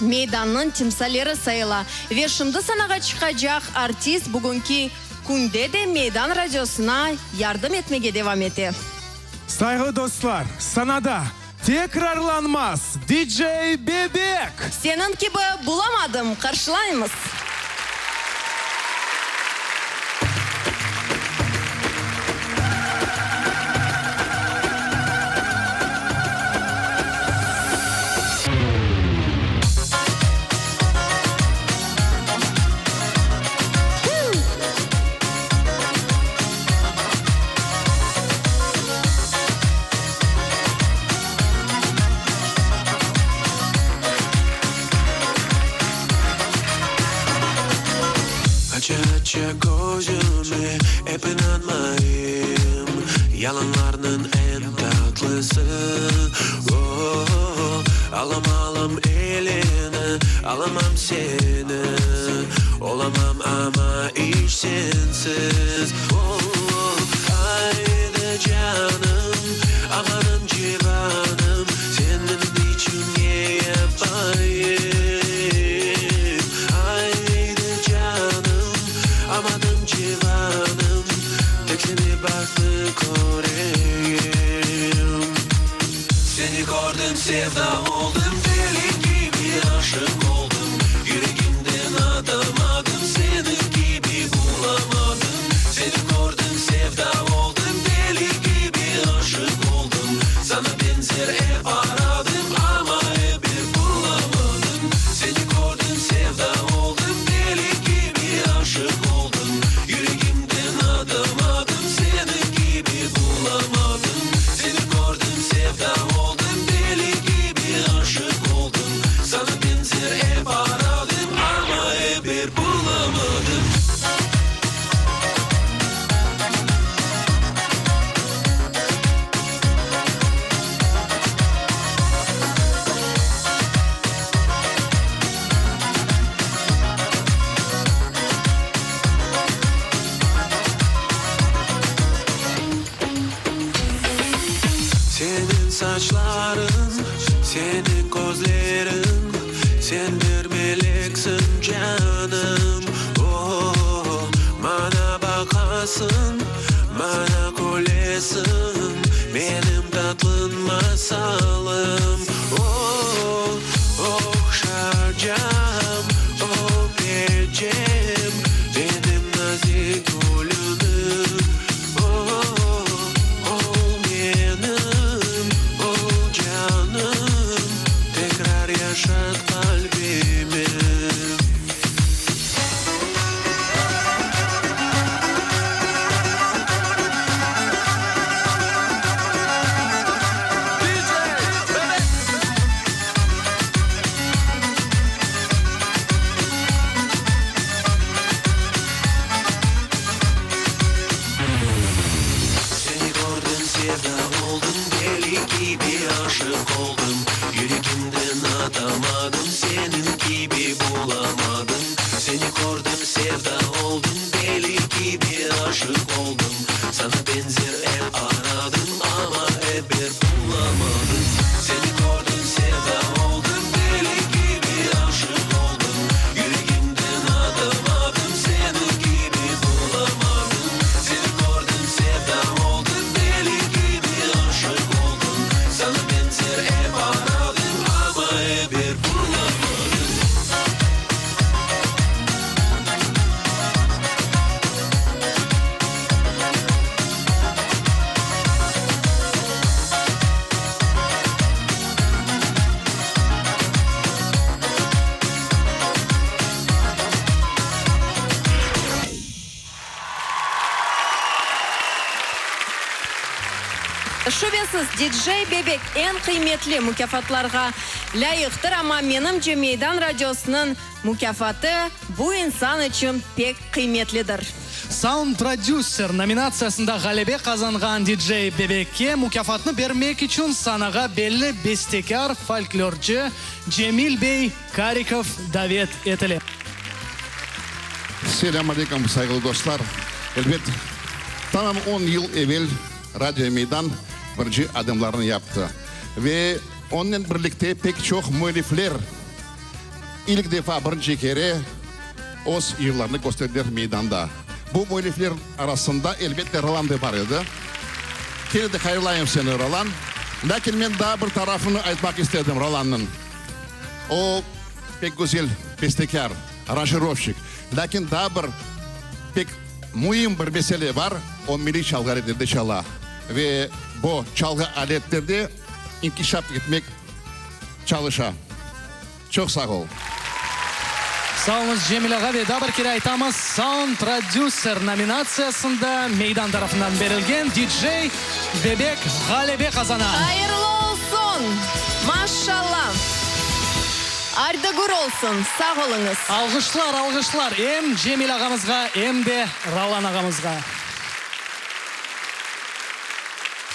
Meydannıñ timsalleri sayıla. Ve şimdi sanağa çıqacaq artist bugünki künde de Meydan radiosına yardım etmege devam ete. Sayğılı dostlar, sanada tekrarlanmaz DJ Bebek! Seniñ kibi bulamadım, qarşılaymız! Aça-aça közümi, ep inanmayım, Yalanlarnıñ eñ tatlısı, o-o-o. Alam, alam elini, alamam seni, Olamam amma iç sensiz, o-o-o. Aydı canım, amanım civanım, Sen menim içün ne yapayım? Aydı canım, amanım civanım, Tek seni bahtlı köreyim. Seni kördim, sevda oldım, Deli kibi aşıq oldım, Yüregimden atamadım, Seniñ kibi bulamadım. Seni kördim, sevda oldım, Deli kibi aşıq oldım, Saña beñzer ep aradım, Amma ep bir bulamadım. Seni kördim, sevda oldım, Deli kibi aşıq oldım, Yüregimden atamadım, Seniñ kibi bulamadım. Seni kördim, sevda oldım, Deli kibi aşıq oldım, Saña beñzer ep aradım, Amma ep bir bulamadım. Seniñ saçlarıñ, seniñ közleriñ, Sen bir meleksiñ, canım, o-o-o. Maña baqasıñ, maña külesiñ, Menim tatlım masalım, o-o-o. Ohşacam, öpecem, Benim nazik gülümi, o-o-o. Ol menim, ol canım, Tekrar yaşat qalbimi. Seni kördim, sevda oldım, Deli kibi aşıq oldım, Yüregimden atamadım, Seniñ kibi bulamadım. Seni kördim, sevda oldım, Deli kibi aşıq oldım, Saña beñzer ep aradım, Amma ep bir bulamadım. Seni kördim, sevda oldım, Deli kibi aşıq oldım, Yüregimden atamadım, Seniñ kibi bulamadım. Seni kördim, sevda oldım, Deli kibi aşıq oldım, Saña beñzer ep aradım, Amma ep bir bulamadım. Şübesiz, DJ Bebek eñ qıymetli mukâfatlarğa lâyıqtır, amma menimce Meydan radiosınıñ Mukâfatı bu insan içün pek qıymetlidir. Saund-prodüser nominatsiyasında ğalebe qazanğan DJ Bebekke mukâfatnı bermek içün sanağa belli bestekâr, folklorcı Cemil bey Karikov davet etile. Selâm aleyküm, sayğılı dostlar! Elbet, tamam on yıl evel Radio Meydan birinci adımlarını yaptı ve onnen birlikte pek çoq müellifler. İlk defa, birinci kere öz yırlarını kösterdiler meydanda. Bu müellifler arasında, elbette, Rolan de bar edi. Kene de hayırlayım seni, Rolan. Lâkin men daa bir tarafını aytmaq istedim Rolannıñ. O, pek güzel bestekâr, aranjirovşik. Lâkin daa bir pek müim bir mesele bar, o milliy çalğı aletlerinde çala. Ve bu çalğı aletlerde inkişaf etmek çalışa. Çoq sağ ol. Sağ oluñız, Cemil ağa, ve daa bir kere aytamız, Sound-prodüser nominatsiyasında Meydan tarafından berilgen DJ Bebek ğalebe qazana. Hayırlı olsun! Maşşalla! Ardı-gür olsun! Sağ oluñız! Alğışlar, alğışlar em Cemil ağamızğa, em de Rolan ağamızğa.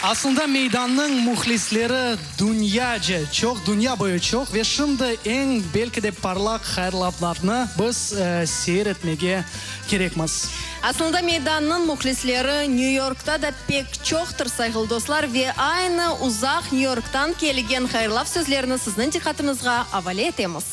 Aslında Meydannıñ mühlisleri dünyaca çoq, dünya boyu çoq ve şimdi eñ, belki de, parlaq hayırlavlarnı biz seyir etmege kerekmiz. Aslında Meydannıñ mühlisleri New Yorkta da pek çoqtır, sayğılı dostlar, ve aynı uzaq New Yorktan kelgen hayırlav sözlerini sizniñ diqqatıñızğa avale etemiz.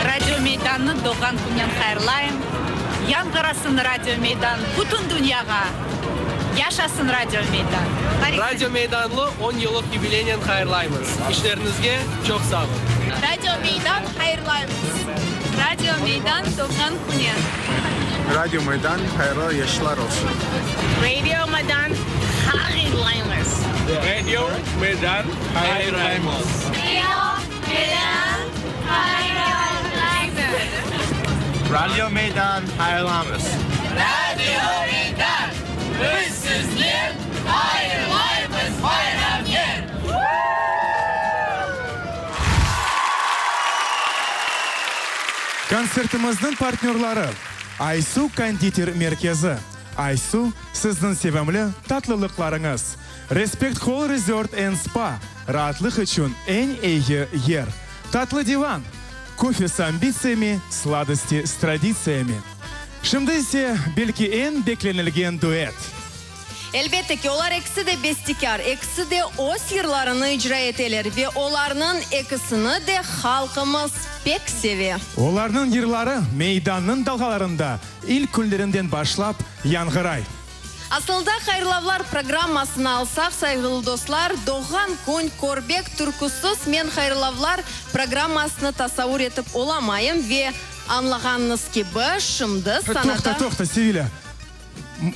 Radio Meydannı doğğan künnen hayırlayım. Yañğırasın Radio Meydan bütün dünyağa! Yaşasın Radio Meydan! Radio Meydanlı on yıllıq yubileynen hayırlaymız! İşleriñizge çoq sağ olun! Radio Meydan hayırlaymız! Radio Meydan doğğan künen! Radio Meydan hayırlı yaşlar olsun! Radio Meydan hayırlaymız! Radio Meydan hayırlaymız! Radio Meydan hayırlaymız! Radio Meydan hayırlamız! Radio Meydan, biz siznen hayırlaymız bayramnen! Kontsertimizniñ partnörları, Aysu konditer merkezi. Aysu, sizniñ sevimli tatlılıqlarıñız. Respect Hall Resort and Spa, raatlıq içün eñ eyi yer. Tatlı divan, kofe s ambitsiyami, sladosti s traditsiyami. Şimdi ise, belki eñ beklenilgen duet. Elbette ki, olar ekisi de bestekâr, ekisi de öz yırlarını icra eteler ve olarnıñ ekisini de halqımız pek seve. Olarnıñ yırları meydannıñ dalğalarında ilk künlerinden başlap yañğıray. Asılda hayırlavlar programmasını alsaq, sayğılı dostlar, Doğğan kün, Körbek türküsiz men hayırlavlar programmasını tasavur etip olamayım ve añlağanıñız kibi, şimdi sanada. Toqta, toqta, Sevilâ.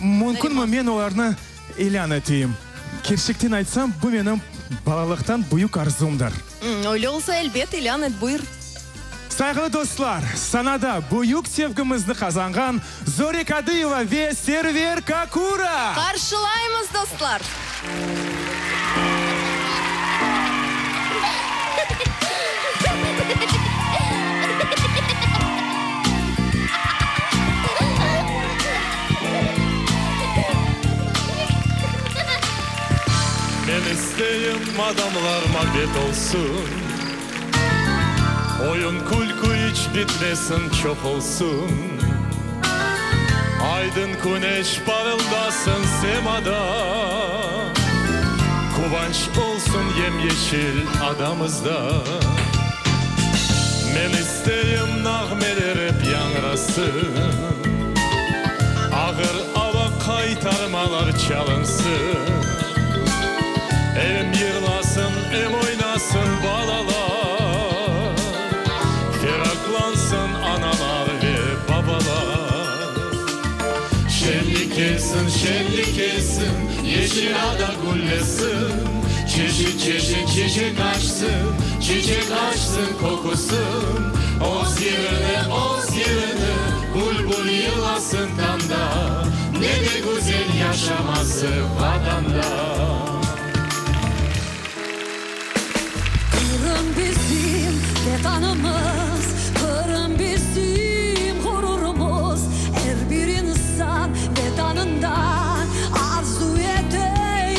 Mümkünmi men olarnı ilân eteyim? Kerçekten aytsam, bu menim balalıqtan büyük arzumdır. Öyle olsa, elbet, ilân et, buyur. Sayğılı dostlar, sanada büyük sevgimizni qazanğan Zore Kadıyeva ve Server Kakura! Qarşılaymız, dostlar! Men isteyim adamlar mabet olsun, Oyun-külkü iç bitmesin, çoq olsun. Aydın küneş parıldasın semada, Quvanç olsun yem-yeşil adamızda. Men isteyim nağmeler ep yañrasın, Ağır ava qaytarmalar çalınsın. Em yırlasın, em oynasın balalar, Feraklansın analar ve babalar. Şenlik kelsin, şenlik kelsin, Yeşil ada güllesin. Çeşit çeşit çiçek açsın, Çiçek açsın qoqusın. Oz yerini, oz yerini, Bülbül yırlasın tañda. Ne de güzel yaşaması Vatanda. Qırım bizim Vetanımız, Qırım bizim ğururımız. Er bir insan Vetanında arzu ete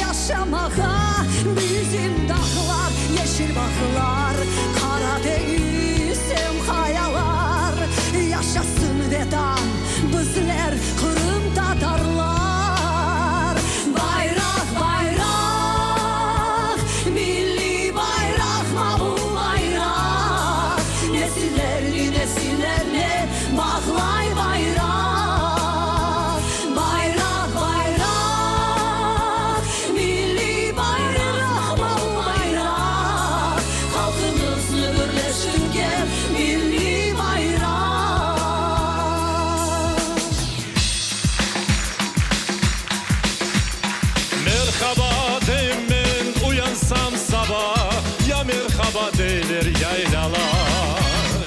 yaşamağa. Bizim dağlar, yeşil bağlar, Qara deñiz em qayalar. Yaşasın Vetan, bizler, qırımtatarlar! Bayraq, bayraq, milliy bayraq, mavı bayraq, Nesillerni, nesillerni bağlay bayraq. Bayraq, bayraq, milliy bayraq, mavı bayraq, Halqımıznı birleştirgen milliy bayraq. Merhaba deyim men uyansam saba, Ya merhaba deyler yaylalar.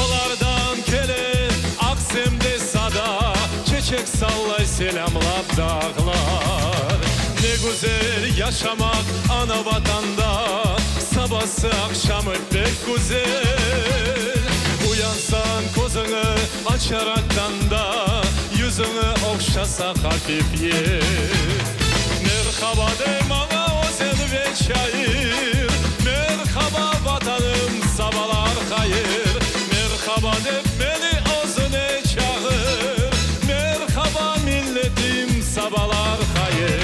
Olardan kele aqsemde sada, Çeçek sallay selâmlap dağlar. Ne güzel yaşamaq ana Vatanda, Sabası, aqşamı pek güzel. Uyansañ, közüñi açaraq tañda, Yüzüñi ohşasa hafif yel. Merhaba dey maña özen ve çayır, Merhaba, Vatanım, sabalar hayır. Merhaba dep meni özüne çağır, Merhaba, milletim, sabalar hayır.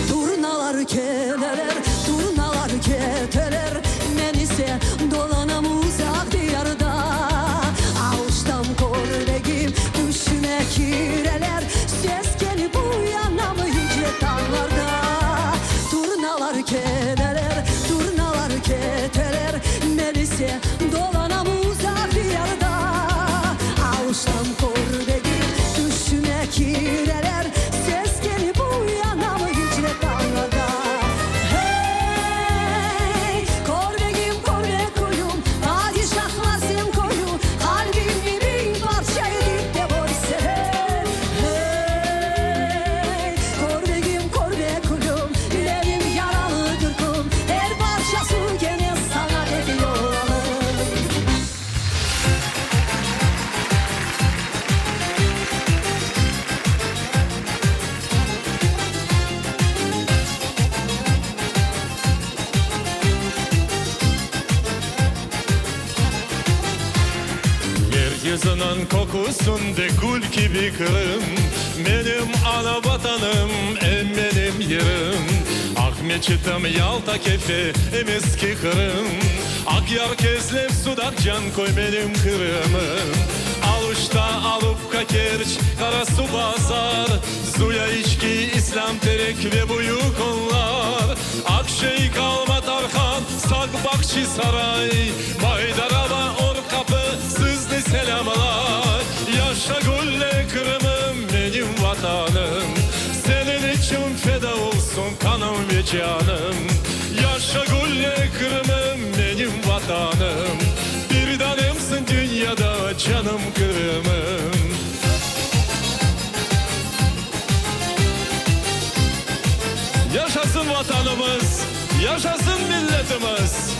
Turnalar keleler, turnalar keteler, Men ise dolanam uzaq diyarda. Aluştam Körbegim tüşüme kireler, Seskenip uyanam yüce tañlarda. Turnalar keleler, turnalar keteler, Men ise dolanam uzaq diyarda. Aluştam Körbegim tüşüme kireler, Seskenip uyanam yüce tañlarda. Hey, Körbegim, Körbek köyüm, Padişahlar sen köyü, Qalbimni biñ parça etip de bölseler. Hey, Körbegim, Körbek köyüm, Benim yaralı türküm, Er parçası kene saña dep yollanır. Yeryüzüniñ köküsinde gül kibi Qırım, Menim ana Vatanım, em menim yerim. Aqmeçitim, Yalta, Kefe, em eski Qırım, Aqyar, Kezlev, Sudaq, Canköy menim Qırımım. Aluşta, Alupka, Kerç, Qarasuvbazar, Zuya, İçki, İslâm Terek ve Büyük Onlar, Aqşeyh, Alma Tarhan, Saq, Bahçisaray, Baydarava, Or Qapı sizni selâmlay. Yaşa gülle Qırımım, menim Vatanım, Seniñ içün feda olsun qanım ve canım. Yaşa gülle Qırımım, menim Vatanım, Bir danemsiñ dünyada, canım Qırımım. Yaşasın Vatanımız, yaşasın milletimiz!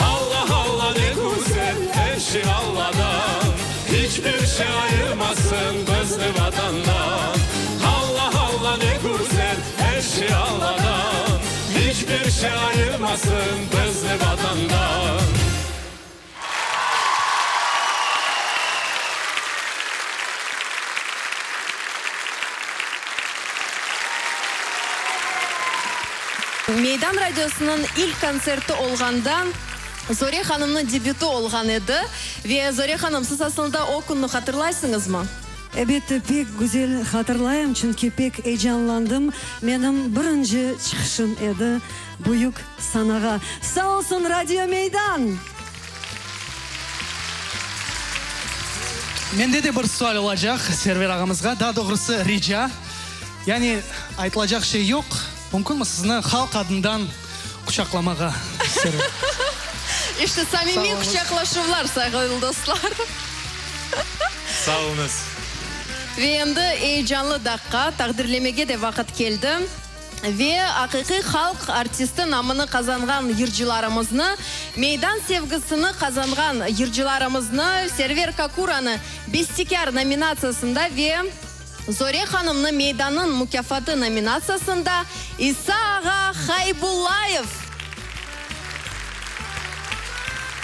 Alla, alla ne güzel, er şey Alladan, Hiç bir şey ayırmasın bizni Vatandan. Alla, alla ne güzel, er şey Alladan, Hiç bir şey ayırmasın bizni Vatandan. Meydan radiosınıñ ilk kontserti olğanda. Zore hanımnıñ debüti olğan edi. Ve Zore hanım, siz aslında o künni hatırlaysıñızmı? Elbette, pek güzel hatırlayım, çünki pek eyecanlandım. Menim birinci çıqışım edi büyük sanağa. Sağ olsun Radio Meydan! Mende de bir sual olacaq Server ağamızğa, daa doğrusı rica. Yani aytılacaq şey yoq, mümkünmi sizni halq adından quçaqlamağa, Server? İşte samimiy quçaqlaşuvlar, sayğılı dostlar. Sağ oluñız. Ve endi eyecanlı daqqa, taqdirlemege de vaqıt keldi. Ve aqiqiy halq artisti namını qazanğan yırcılarımıznı, meydan sevgisini qazanğan yırcılarımıznı, Server Kakuranı Bestekâr nominatsiyasında ve Zore hanımnı Meydannıñ mukâfatı nominatsiyasında İsa ağa Haybullayev!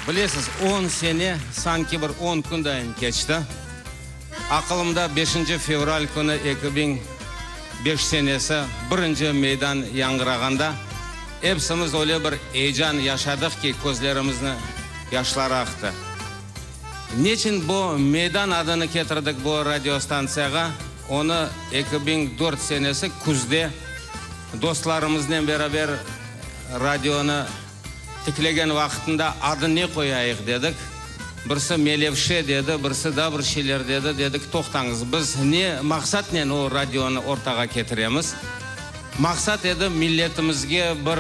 Bilesiz, on sene sanki bir on kün dayın keçti. Aqılımda beşinci fevral künü 2005 senesi birinci meydan yañğırağanda epsimiz öyle bir eyecan yaşadıq ki, közlerimizni yaşlar aqtı. Neçün bu meydan adını ketirdik bu radiostantsiyağa? Onı 2004 senesi küzde dostlarımıznen beraber radionı tiklegen vaqıtında adı ne qoyayıq dedik. Birisi Melevşe dedi, birisi daa bir şeyler dedi. Dedik, toqtañız, biz ne maqsatnen o radionı ortağa ketiremiz? Maqsat edi, milletimizge bir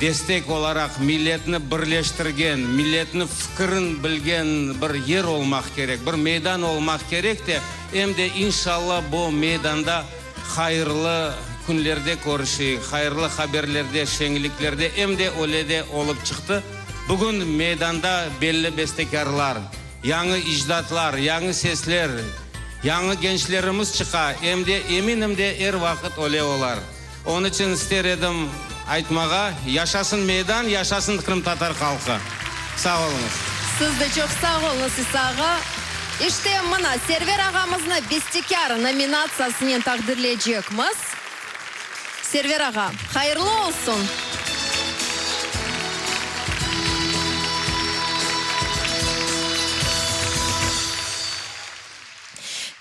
destek olaraq milletni birleştirgen, milletni fikirin bilgen bir yer olmaq kerek, bir meydan olmaq kerek de, em de inşalla bu meydanda hayırlı künlerde körüşeyik, hayırlı haberlerde, şeñliklerde, em de öyle de olıp çıqtı. Bugün meydanda belli bestekârlar, yañı icdatlar, yañı sesler, yañı gençlerimiz çıqa, em de eminim de er vaqıt öyle olar. Onıñ içün ister edim aytmağa, yaşasın meydan, yaşasın qırımtatar halqı! Sağ oluñız. Siz de çoq sağ oluñız, İsa ağa. İşte, mına, Server ağamıznı Bestekâr nominatsiyasınen taqdirleycekmiz. Server ağa, hayırlı olsun!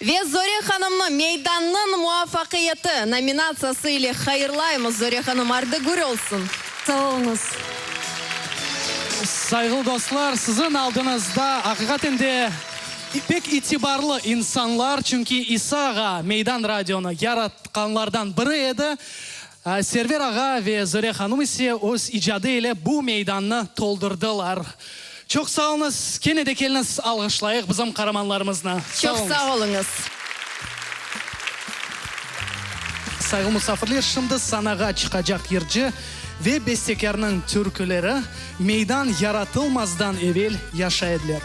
Ve Zore hanımnı Meydannıñ muvafaqiyeti nominatsiyası ile hayırlaymız. Zore hanım, ardı gür olsun! Sağ oluñız. Sayğılı dostlar, siziñ aldıñızda aqiqaten de pek itibarlı insanlar, çünki İsa ağa Meydan radionı yaratqanlardan biri edi. Server ağa ve Zore hanım ise öz icadı ile bu meydannı toldurdılar. Çoq sağ oluñız, kene de keliñiz alğışlayıq bizim qaramanlarımıznı. Çoq sağ oluñız. Sayğılı musafirler, şimdi sanağa çıqacaq yırcı ve bestekârnıñ türküleri meydan yaratılmazdan evel yaşay ediler.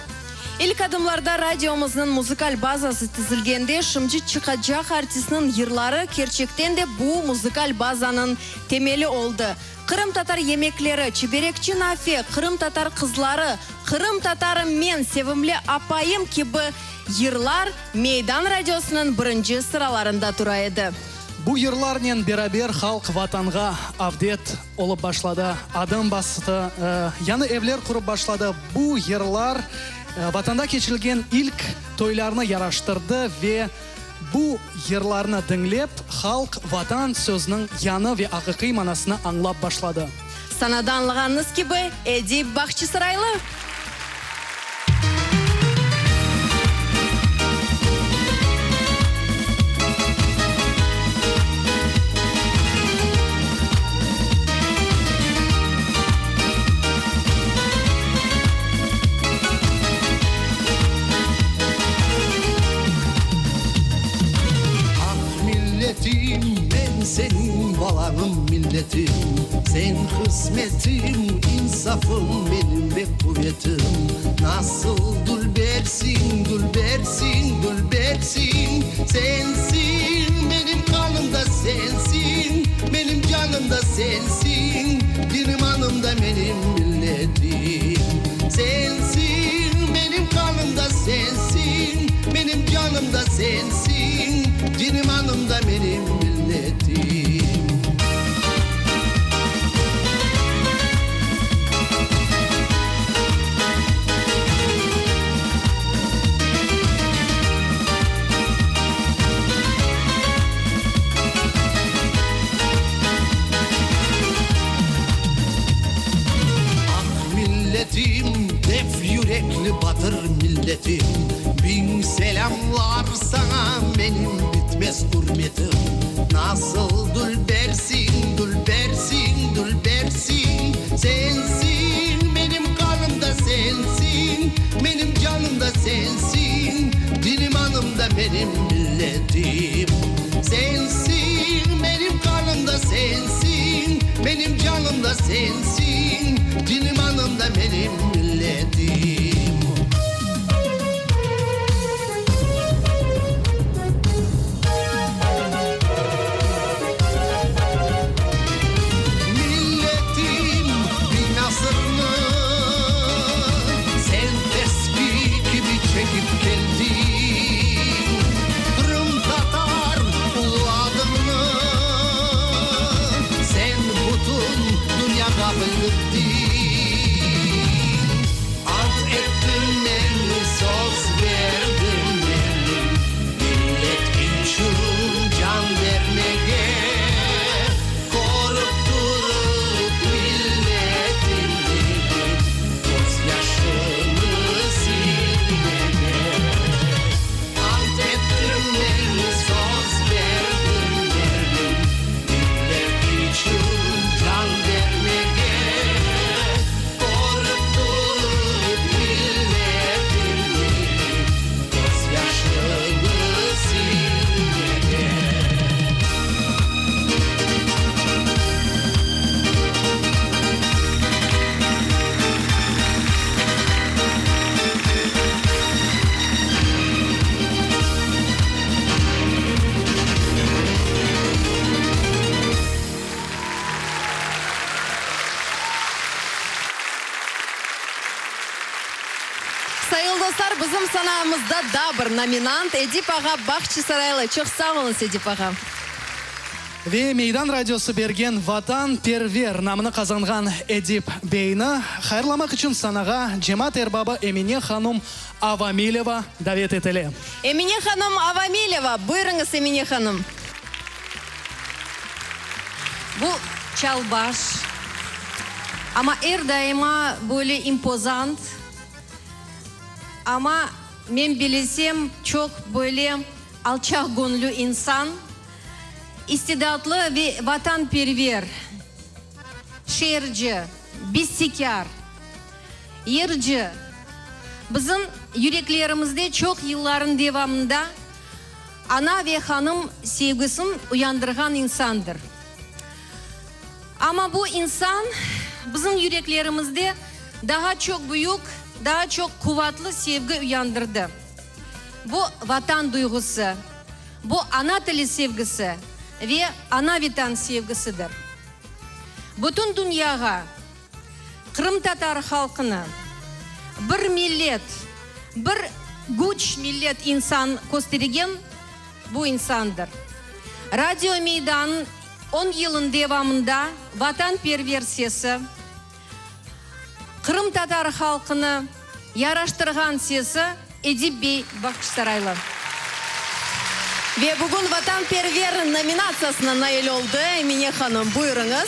İlk adımlarda radiomıznıñ muzıkal bazası tizilgende, şimci çıqacaq artistniñ yırları kerçekten de bu muzıkal bazanıñ temeli oldı. Qırımtatar yemekleri, Çiberekçi Nafe, Qırımtatar qızları, Qırımtatarım men, Sevimli apayım kibi yırlar Meydan radiosınıñ birinci sıralarında tura edi. Bu yırlarnen beraber halq Vatanğa avdet olıp başladı, adım bastı, yañı evler qurıp başladı. Bu yırlar Vatanda keçirilgen ilk toylarnı yaraştırdı ve bu yırlarnı diñlep, halq Vatan sözüniñ yañı ve aqiqiy manasını añlap başladı. Sanada añlağanıñız kibi, Edip Bahçisaraylı. Ah, milletim, men seniñ balañım, milletim, Sen hızmetim, insafım menim ve quvetim. Nasıl dülbersiñ, dülbersiñ, dülbersiñ, Sensiñ, menim qanım da sensiñ, Menim canım da sensiñ, Dinim anım da menim milletim. Sensiñ, menim qanım da sensiñ, Menim canım da sensiñ, Dinim anım da menim milletim. Milletim, Dev yürekli batır milletim, Biñ selâmlar saña menim bitmez ürmetim. Nasıl dülbersiñ, dülbersiñ, dülbersiñ, Sensiñ, menim qanım da sensiñ, Menim canım da sensiñ, Dinim anım da menim milletim. Sensiñ, menim qanım da sensiñ, Menim canım da sensiñ, Dinim anım da menim milletim. Milletim, biñ asırnı sen tespi kibi çekip keldiñ, Qırımtatar ulu adıñnı sen bütün dünyağa bildirdiñ. Ant ettim men, söz berdim men, Millet içün can bermege, Körip turıp milletimniñ közyaşını silmege. Ant ettim men, söz berdim men, Millet içün can bermege, Körip turıp milletimniñ közyaşını silmege. Sayğılı dostlar, bizim sanamızda daa bir nominant, Edip ağa Bahçisaraylı. Çoq sağ oluñız, Edip ağa. Ve Meydan radiosı bergen Vatan perver namını qazanğan Edip beyni hayırlamaq içün sanağa cemaat erbabı Emine hanum Avamileva davet etile. Emine hanım Avamileva, buyurıñız, Emine hanım. Bu çalbaş, amma er daima böyle impozant, amma men bilesem çoq böyle alçaqgönlü insan, istidatlı ve vatanperver, şeerci, bestekâr, yırcı, bizim yüreklerimizde çoq yılların devamında Ana ve hanım sevgisin uyandırğan insandır. Amma bu insan bizim yüreklerimizde daha çoq büyük, daha çoq quvatlı sevgi uyandırdı. Bu Vatan duyğusı, bu ana tili sevgisi ve ana-Vetan sevgisidir. Bütün dünyağa qırımtatar halqını bir millet, bir güç millet insan köstergen bu insandır. Radio Meydan on yılın devamında vatanperver sesi, qırımtatar halqını yaraştırğan sesi Edip bey Bağçasaraylı. Ve bugün Vatanperver nominatsiyasına nail oldı Emine hanım. Buyurıñız.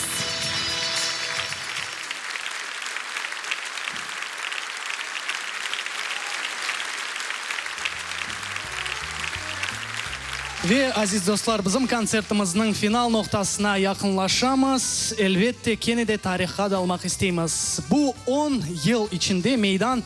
Ve, aziz dostlar, bizim kontsertimizniñ final noqtasına yaqınlaşamız. Elbette, kene de tarihqa dalmaq isteymiz. Bu on yıl içinde meydan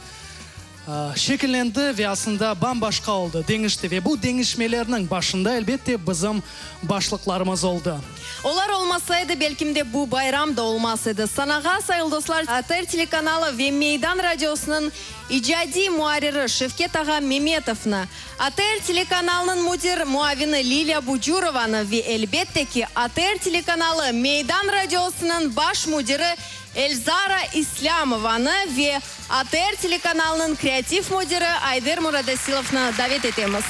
Şekillendi ve aslında bam-başqa oldı, deñişti ve bu deñişmelerniñ başında, elbette, bizim başlıqlarımız oldı. Olar olmasaydı, belkim de bu bayram da olmaz edi. Sanağa, sayılı dostlar, ATR telekanalı ve Meydan radiosınıñ icadiy muarriri Şevket ağa Memetovnı, ATR telekanalınıñ müdir muavini Lilâ Bucurovanı ve, elbette ki, ATR telekanalı, Meydan radiosınıñ baş müdiri Elzara İslâmovanı ve ATR telekanalınıñ kreativ müdiri Ayder Muradasilovnı davet etemiz.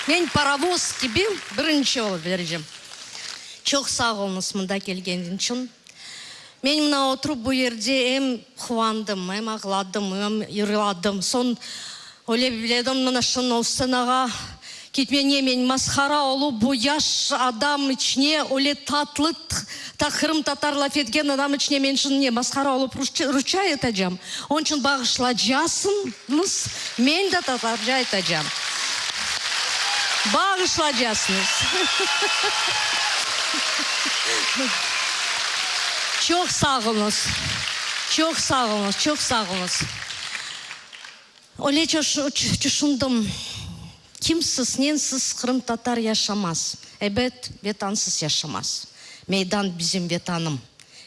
Men parovoz kibi birinci olıp berecem. Çoq sağ oluñız mında kelgeniñ içün. Men mına oturıp bu yerde em quvandım, em ağladım, em yırladım. Soñ öyle biledim, mına şunı stsenağa. Ketmene men mashara olup bu yaş adam içine öyle tatlı ta qırımtatar laf etken adam içine men şimdi ne mashara olup rusça aytacam? Onıñ içün bağışlacasıñız, men de tatarca aytacam. Bağışlacasıñız. Çoq sağ oluñız. Çoq sağ oluñız, çoq sağ oluñız. Öyle tüşündim, kimsiz, nensiz qırımtatar yaşamaz. Ebet, Vetansız yaşamaz. Meydan bizim Vetanım,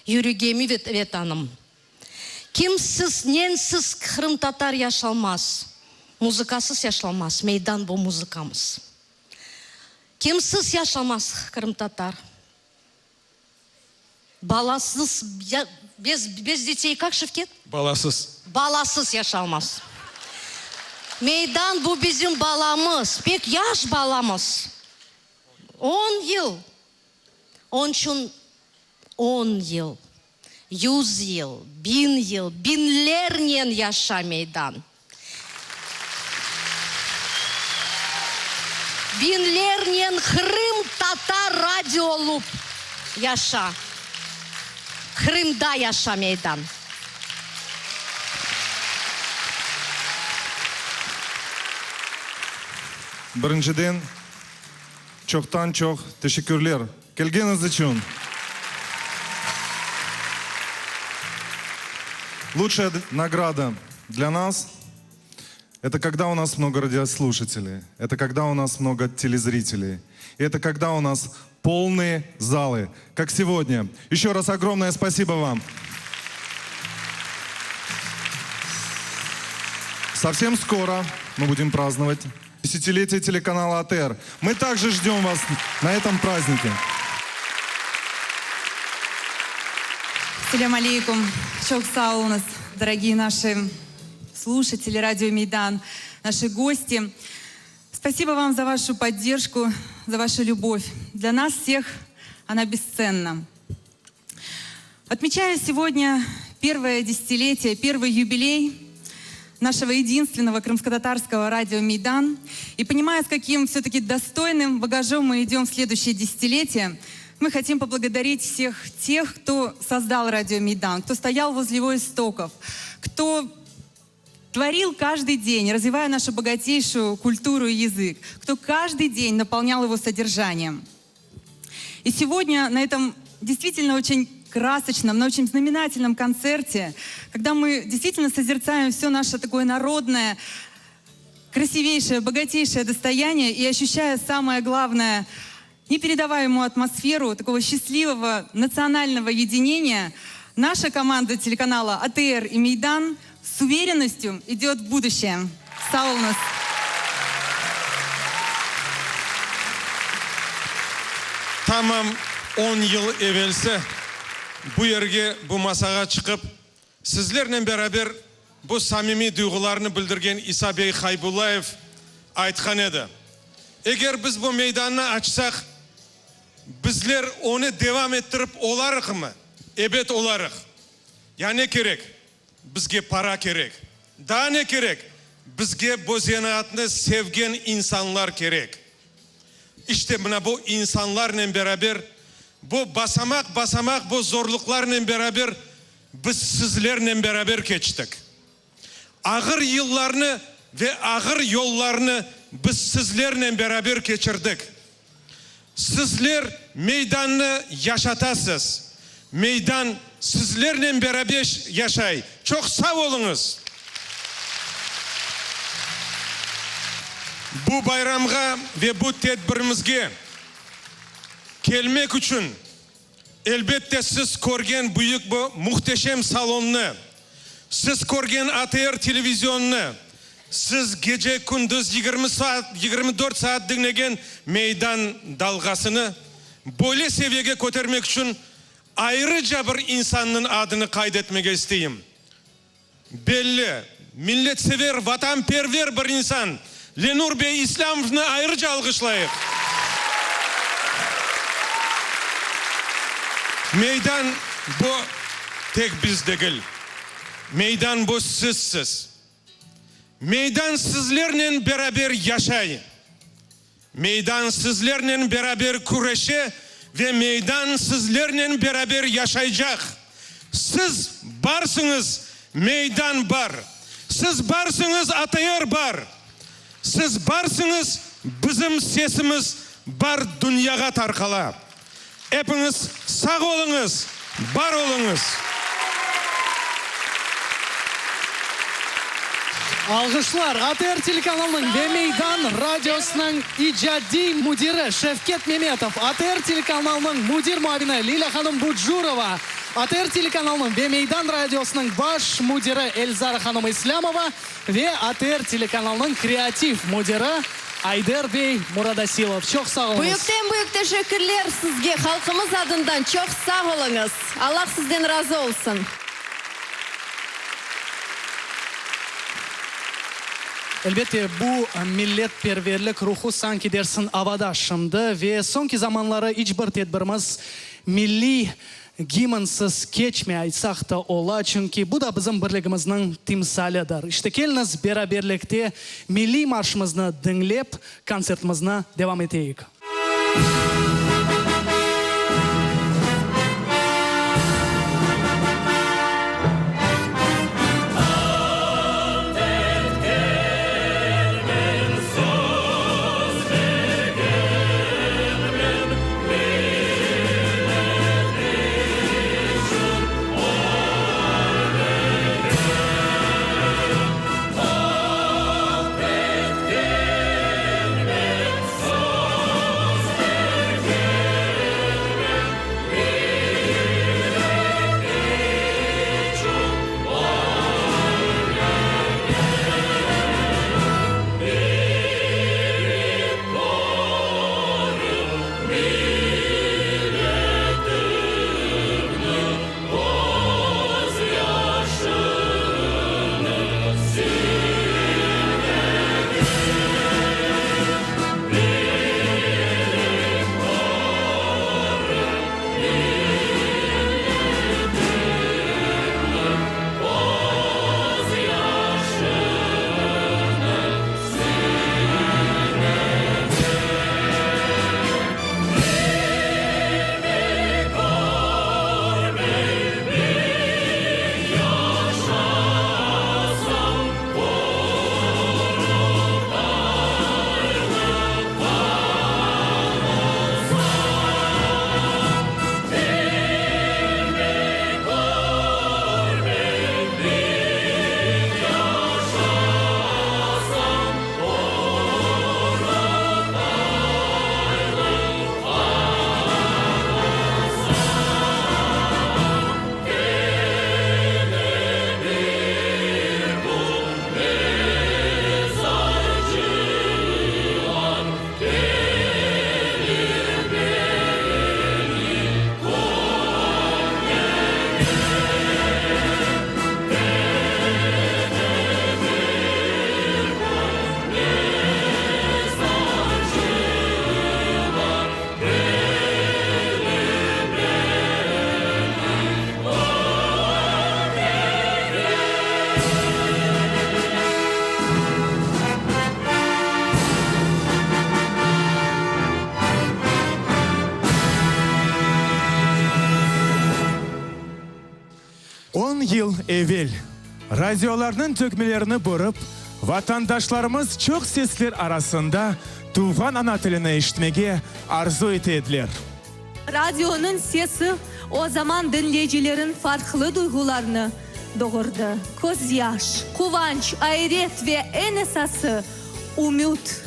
yüregemi Vetanım. Kimsiz, nensiz qırımtatar yaşalmaz, muzıkasız yaşalmaz, meydan bu muzıkamız. Kimsiz yaşamaz qırımtatar. Balasız, bez, bez detey, kak, Şevket? Balasız. Balasız yaşalmaz. Meydan bu bizim balamız, pek yaş balamız. On yıl. Onıñ içün on yıl, yuz yıl, biñ yıl, biñlernen yaşa meydan. Biñlernen qırımtatar radiolup yaşa. Qırımda yaşa meydan. Birinciden, çoqtan-çoq teşekkürler kelgeniñiz içün. Лучшая награда для нас – это когда у нас много радиослушателей, это когда у нас много телезрителей, это когда у нас полные залы, как сегодня. Еще раз огромное спасибо вам. Совсем скоро мы будем праздновать десятилетие телеканала АТР. Мы также ждем вас на этом празднике. Selâm aleyküm. Çoq sağ oluñız, дорогие наши слушатели радио Мейдан, наши гости. Спасибо вам за вашу поддержку, за вашу любовь. Для нас всех она бесценна. Отмечая сегодня первое десятилетие, первый юбилей нашего единственного крымско-татарского радио «Мейдан», и понимая, с каким все-таки достойным багажом мы идем в следующее десятилетие, мы хотим поблагодарить всех тех, кто создал радио «Мейдан», кто стоял возле его истоков, кто творил каждый день, развивая нашу богатейшую культуру и язык, кто каждый день наполнял его содержанием. И сегодня на этом действительно очень красочном, но очень знаменательном концерте, когда мы действительно созерцаем все наше такое народное, красивейшее, богатейшее достояние и ощущая самое главное, непередаваемую атмосферу такого счастливого национального единения, наша команда телеканала АТР и Мейдан с уверенностью идет в будущее. Sağ oluñız. Tamam on yıl evelsi bu yerge, bu masağa çıqıp, sizlernen beraber bu samimiy duyğularını bildirgen İsa bey Haybullayev aytqan edi, Eger biz bu meydannı açsaq, bizler onı devam ettirip olarıqmı? Ebet, olarıq. Ya ne kerek? Bizge para kerek. Daa ne kerek? Bizge bu zenaatnı sevgen insanlar kerek. İşte, mına bu insanlarnen beraber, bu basamaq-basamaq bu zorluqlarnen beraber biz sizlernen beraber keçtik. Ağır yıllarnı ve ağır yollarnı biz sizlernen beraber keçirdik. Sizler meydannı yaşatasız. Meydan sizlernen berabeş yaşay. Çoq sağ oluñız! Bu bayramğa ve bu tedbirimizge kelmek içün, elbette, siz körgen büyük bu muhteşem salonnı, siz körgen ATR televizionını, Siz gece-kündüz 20 saat, 24 saat diñlegen Meydan dalğasını böyle seviyege kötermek içün ayrıca bir insannıñ adını qayd etmege isteyim. Belli, milletsever, vatanperver bir insan, Lenur bey İslâmovnı ayrıca alğışlayıq. Meydan bu tek biz degil. Meydan bu sizsiz. Meydan sizlernen beraber yaşay. Meydan sizlernen beraber küreşe ve meydan sizlernen beraber yaşaycaq. Siz barsıñız, meydan bar. Siz barsıñız, ATR bar. Siz barsıñız, bizim sesimiz bar dünyağa tarqala. Epiñiz sağ oluñız, bar oluñız! Alğışlar ATR telekanalınıñ ve Meydan radiosınıñ icadiy müdiri Şevket Memetov, ATR telekanalınıñ müdir muavini Lilâ hanım Bucurova, ATR telekanalınıñ ve Meydan radiosınıñ baş müdiri Elzara hanım İslâmova ve ATR telekanalınıñ kreativ müdiri Ayder bey Muradasilov. Çoq sağ oluñız. Büyükten-büyük teşekkürler sizge halqımız adından çoq sağ oluñız. Allah sizden razı olsun. Elbette, bu milletperverlik ruhu sanki dersin avada şimdi ve soñki zamanları iç bir tedbirimiz milliy Gimnsiz keçmey aytsaq da ola, çünki bu da bizim birligimizniñ timsalidir. İşte, keliñiz beraberlikte milliy marşımıznı diñlep, kontsertimizni devam eteyik. Ant etkenmen, söz bergenmen, Millet içün ölürem. Ant etkenmen, söz bergenmen, Millet içün ölürem. Bilip qoru milletimniñ közyaşını silmege. Bilip qoru milletimniñ közyaşını silmege. Elimi körmey bir yaşasam, Qurultaylı han olsam. Elimi körmey bir yaşasam, Qurultaylı han olsam. Kene bir bu mezarcılar kelir beni körmege. Kene bir bu mezarcılar kelir beni körmege. On yıl evel, radiolarnıñ tökmelerini burıp, vatandaşlarımız çoq sesler arasında tuvğan ana tilini eşitmege arzu ete ediler. Radionıñ sesi o zaman diñleyicilerin farqlı duyğularını doğurdı, közyaş, quvanç, ayret ve eñ esası, ümüt.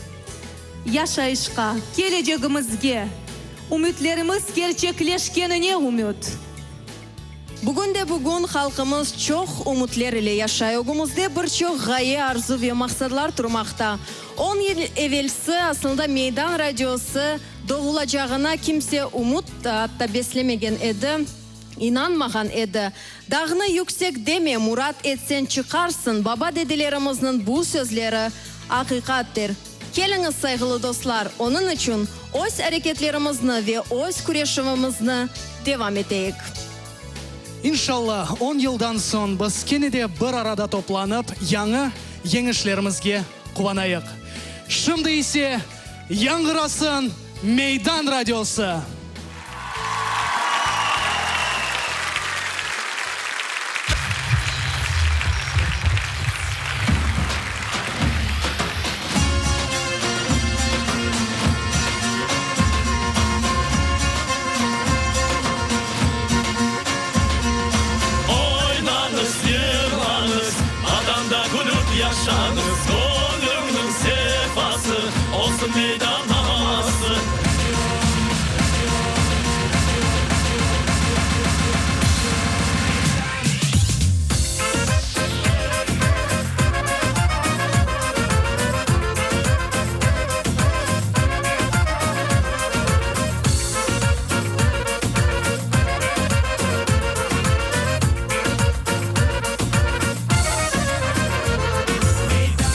Yaşayışqa, kelecegimizge, ümütlerimiz kerçekleşkenine ümüt. Bugün de bugün halqımız çoq ümütler ile yaşay, ögümizde bir çoq ğaye, arzu ve maqsadlar turmaqta. On yıl evelsi aslında Meydan radiosı doğulacağına kimse ümüt atta beslemegen edi, inanmağan edi. Dağnı yüksek deme, murat etsen çıqarsıñ, baba-dedelerimizniñ bu sözleri aqiqattir. Keliñiz, sayğılı dostlar, onıñ içün öz areketlerimizni ve öz küreşivimizni devam eteyik. İnşalla, on yıldan soñ biz kene de bir arada toplanıp, yañı yeñişlerimizge quvanayıq. Şimdi ise. Yañğırasın Meydan radiosı! Oynañız, yırlañız, Vatanda külüp yaşañız, Göñlüñniñ sefası olsun meydan avası.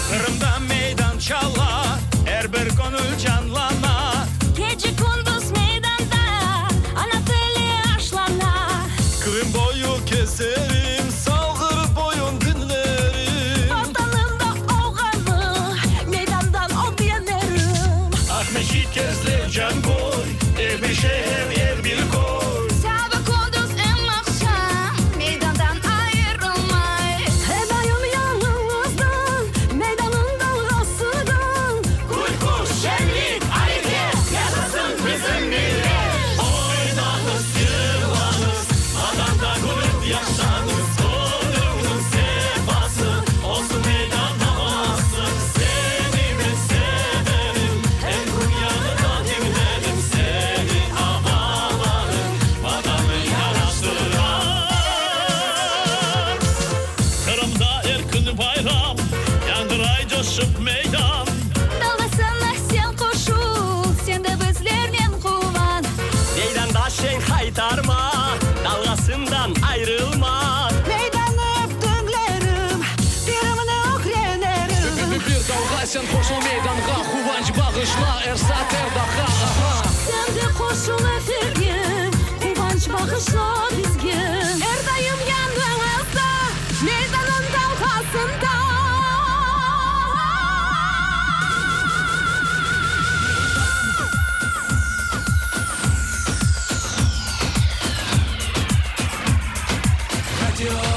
Qırımda meydan çala, er bir köñül canlana. Gece-kündüz meydanda ana tili aşlana. Qırım boyu kezerim, Salğır boyun diñlerim. Vatanımda olğanı meydandan ögrenerim. Aqmescit, Kezlev, Canköy, er bir şeer, er bir köy. Saba, kündüz em aqşam meydandan ayırılmay. Er daim yanıñızda meydanıñ dalğasıdan. Külkü, şeñlik, areket, yaşasın bizim millet! Oynañız, yırlañız, Vatanda külüp yaşañız, Köñlüñniñ sefası olsun meydan avası. Seni men severim, er kün yanıñda diñlerim, Seniñ avalarıñ Vatanı yaraştırar. Qırımda er kün bayram, yañğıray coşıp meydan. Dalğasına sen qoşul, sen de bizlernen quvan. Meydanda şeñ haytarma, dalğasından ayrılma. Meydanı ep diñlerim, tilimni ögrenirim. Bir dalğa sen qoşul meydanğa, quvanç bağışla er saat, er daqqa, aha. Sen de qoşul efirge, quvanç bağışla bizge. Er daim yanıñızda, meydanıñ dalğasında. Radio.